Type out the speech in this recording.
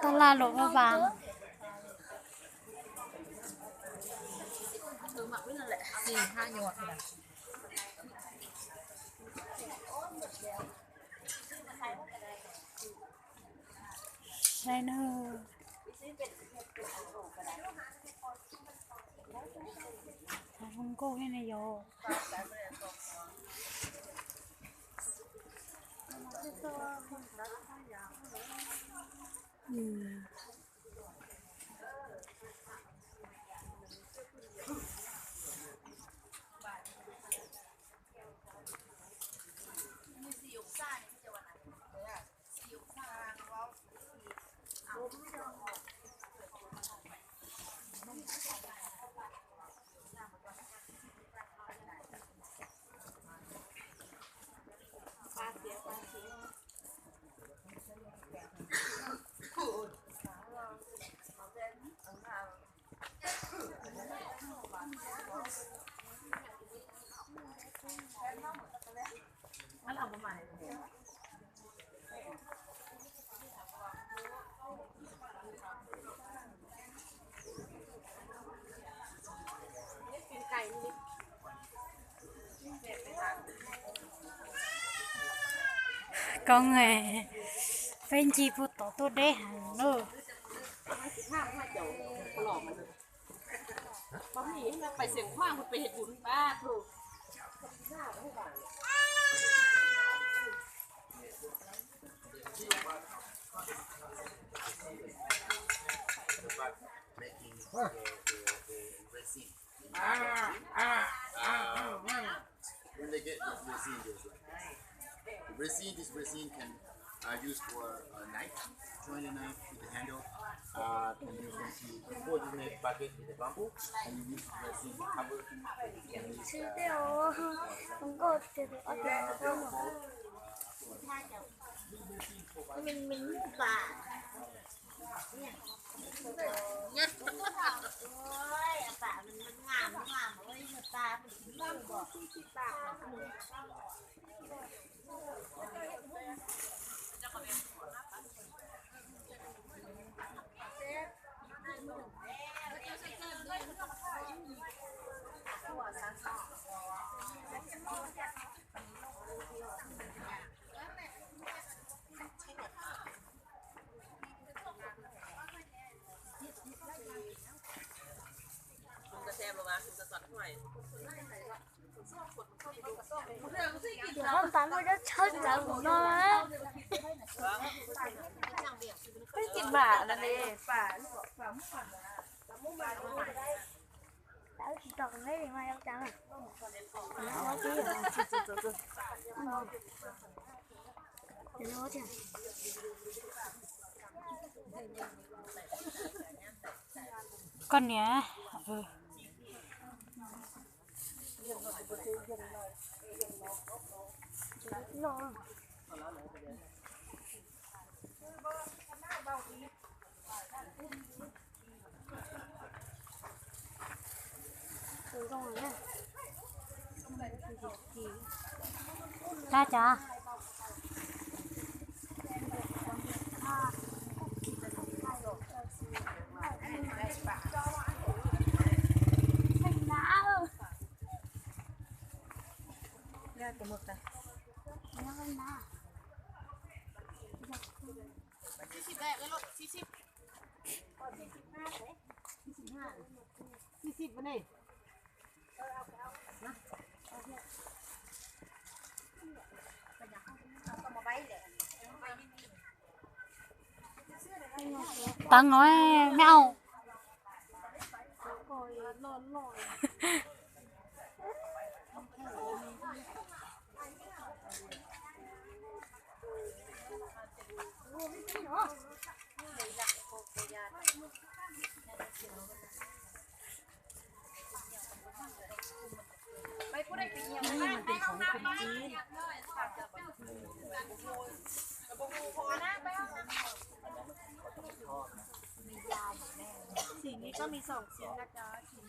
Tab laj luam vaj vaas. Dai na. Hluas nkauj thiab ne yog. Koob, peb ncig puag tod tuaj deb heev lauj. Making the, the, the resin. When they get this resin, there's like, the resin, this resin can, uh, use for a knife, join the knife with the handle. Uh, can use when you, before you make bucket with the bamboo, and you use resin to cover, and use, uh, Tus hauv pas muaj dab tshawb ntawd mus no. Peb tsis pam no ne. Koj niam. Tab cov Tau ngov me au. Xim ni koj mi xoom xim na cov xim.